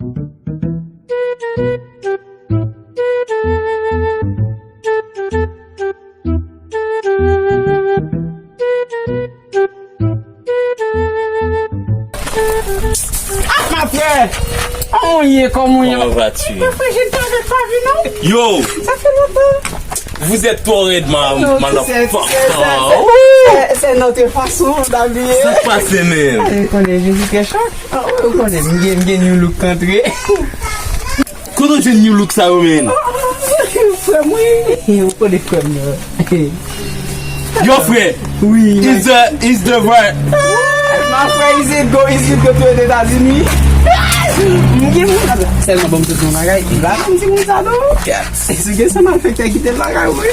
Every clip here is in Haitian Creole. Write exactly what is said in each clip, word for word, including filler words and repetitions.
Ah, ma frè! Kòman w ye? Kòman w ye? Comment vas-tu? Mwen frè, je ne t'avais pas vu, non? Yo! Ça fait longtemps. Vous êtes trop raide, ma, Non, tu sais, tu sais, c'est, c'est, c'est, c'est notre façon d'habiller. Sa k pase menm? Ou konnen, Jezi trè chak. Ah, wi, ou konnen, m gen, m gen new look k antre. Kote w jwenn new look sa yo, menn? Frè m, wi. Ou konnen frè m nan. Yo, frè. Wi. Is the, is the vibe. Ma frè, is it go, is it go to Etazini? M gen moun la. Sèlman ban m tout yon bagay. M pa konn ti moun sa, non. Si gen sa malfektè kite l bagay, wi.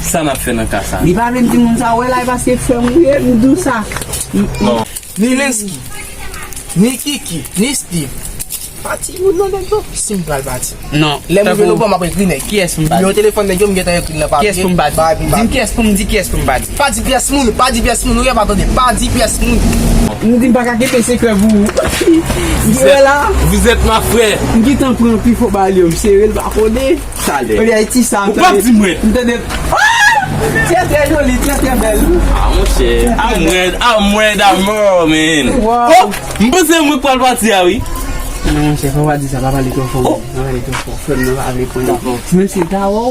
Sa n ap fè nan ka sa? Li pa vle m di moun sa, wè la, e paske frè m, wi, m di w sa. Non. Ni Lensky, ni Kiki, ni Steve. Pati moun nan nèg yo. Si m pral pati. Non. Lè m rive lobò, m ap ekri nèg. Kiyès pou m pati? Nimewo telefòn nèg yo, m gentan ekri l nan papye. Kiyès pou m pati? Di m kiyès pou m di, kiyès pou m pati? Pa di pyès moun, pa di pyès moun, ou gen pa tande, pa di pyès moun. M di m pa ka kenbe sekrè pou ou. Vous êtes, vous êtes ma frère. M gentan pran pifò bal yo, m sere l pa konnen. Talè. Ou p ap di mwen. M tande. Ah! Trè, trè joli, trè, trè bèl. Ah, monchè. I'm red, I'm red, I'm raw, man. Wow. Oh, m panse mwen k pral pati a, wi. Non, monchè, fò w pa di sa, pa pale twò fò. Oh. Pa pale twò fò. Frè m nan pa vle pran l twò fò. Menm si l ta wè w,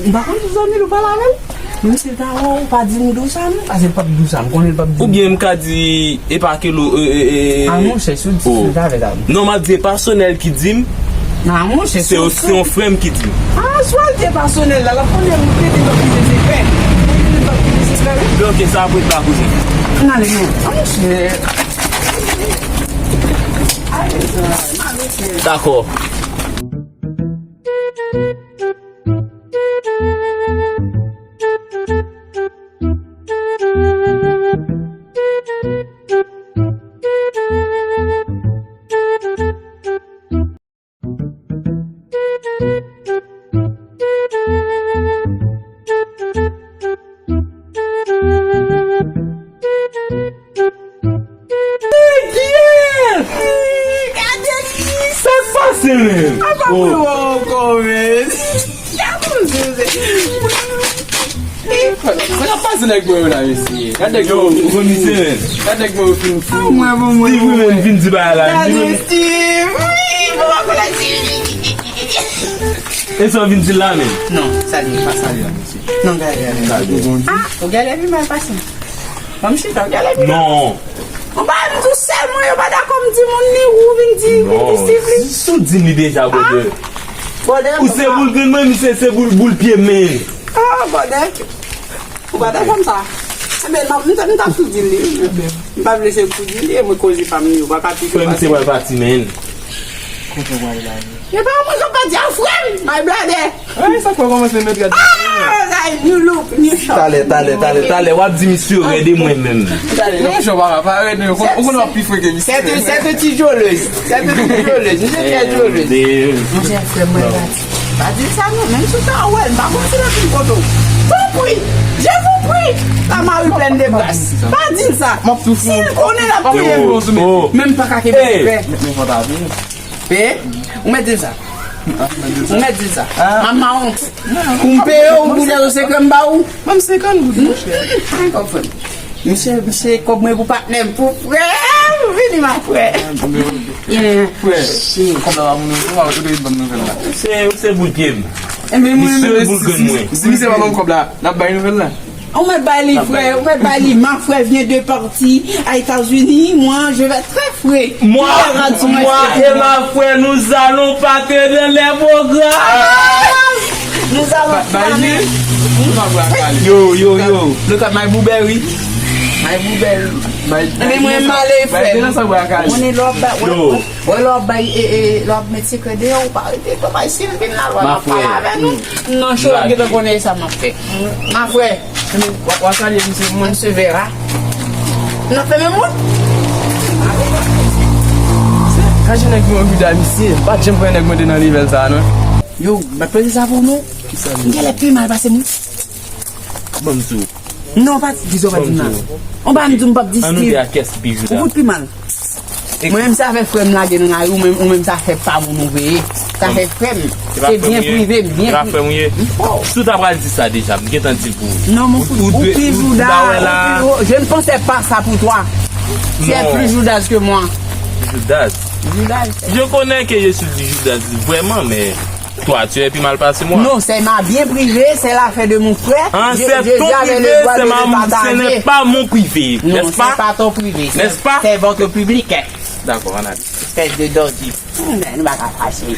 m pa konn si zanmi l ou pale avè l. Menm si l ta wè w, pa di m di w sa, non. Paske l p ap di w sa, m konnen l p ap di w. Oubyen m ka di, e pa ke lo, e, e, e. Ah, monchè, si w di, si w ta fè sa. Non, m ap di, e pa Sonèl ki di m. Ah, monchè, se, se yon frè m ki di m. Ah, swa l te pa Sonèl la, l ap konnen m te di l ap kite sekrè. M te di l ap kite sekrè, wi. Bloke sa apre la, kouzen. Ann ale, non. Ah, monchè. Ale, sa, m ale, frè. Dakò. Kiyès? Gade li! Sa k pase menm? Apa pou yo wè w ankò, men? Gade misye, se. Sa k ap pase nèg mwen yo la, mesye? Gade nèg yo, ou konn misye, men. Gade nèg mwen yo fin fou. Bon, mwen, bon, mwen, Steve, bon, mwen, mwen. Vin di bagay la. Gade Steve. Wi, bon, mwen konnen Steve. E sa w vin di la, men? Non, salye, pa salye la, mesye. Non, gade, gade, gade. Ah, ou gade pi mal pase. Ban m chita, ou gade pi mal pase. Non. Ou pa m di w sèl mwen yo pa dakò m di moun li, ou vin di, vin di Steve li. Si w di m li deja, brother. Ah, brother, ou se boul grenn mwen, misye se boul, boul pye m, men. Ah, brother. Ou pa dakò m sa. Enben, m, m, m t ap tou di l li, wi, men m pa vle se pou di l li, e mwen koze pa m li, ou pa ka pike. Frè m se pral pati, men. Kote w pral la, men? E pa mwen k ap pati a, frè m, my brother. Ay, sa kwè kòmanse met rad. Ah, sa new look, new shop. Talè, talè, talè, talè, w ap di misye rèd e mwen menm. Talè. Non, monchè, w pa, pa rèd, non, ou konn, ou konn w ap pi fre ke misye. C'est un, c'est un ti jolez. C'est un ti jolez. Misye trè jolez. Monchè, frè m, mwen pati. Pa di l sa non, menm si w ta wè l, m pa konn si l ap vin kote w. Tanpri, je vous prie, la Marie pleine de grâce. Pa di l sa. M ap tou fou. Si l konnen l ap touye m. Oh, oh. Menm pa ka kenbe sekrè. Met men fò ta vini. Peye? Ou mèt di l sa. Ou mèt di l sa. Ah. Mama wont. Pou m peye w, pou gade sekrè m ba ou. Ban m senkant goud, monchè. Ay, kòb frè m. Misye, misye, kòb mwen pou patnè m, pou frè m. Vini, ma frè. Yeah. Frè, si kòb la pa pou nou, ou pa, ou te ban m nouvèl la. Se, se boul pye m. Enben, mwen, misye, boul grenn mwen. Si misye pa ban m kòb la, n ap bay nouvèl la. Ou mèt bay li, frè, ou mèt bay li. Ma frè vient de partir à États-Unis, moi, je vais très frais. Moi, moi et ma frère, nous allons partir dans les programmes. Nous allons parler. Yo, yo, yo. Look at my blueberry. My blueberry. Men mwen m ale, frè. Mwen lè w ap bay, wè, wè lè w ap bay, e, e, lè w ap met sekrè deyò, ou pa rete, ou pa bay Sylvie la, lè w ap pale avè nou. Non, cho, m gentan konnen sa m ap fè. Ma frè. W a, w a salye misye pou mwen. Misye Vera. N ap fè menm wout. Kache nèg mwen anvi da misye. M pa t janm kwè nèg mwen te nan level sa, non. Yo, m ap peze sa pou nou. M genlè pi mal pase moun. Ban m di w. Non, pa di sa, pa di m nan. On pa m di m p ap di Steve. Ou fout pi mal. Mwen menm sa fè frè m lage nan lari, ou menm, ou menm sa fè pa moun ou veye. Sa fè frè m. Se byen prive m, byen prive. Si w ta pral di sa deja, m gentan di l pou ou. Non, mwen fout. Ou pi jouda. Je ne pensais pas ça pour toi. Tu es plus joudaze que moi. Joudaze. Joudaze. Je connais que je suis du joudaze, vraiment, mais toi, tu es plus mal passé moi. Non, c'est ma bien privée, c'est l'affaire de mon frère. Hein, c'est ton privé, c'est ma, ce n'est pas mon privé, n'est-ce pas? Non, c'est pas ton privé, c'est votre public. D'accord, on a dit. Espèce de dodi. Nou pa ka fache.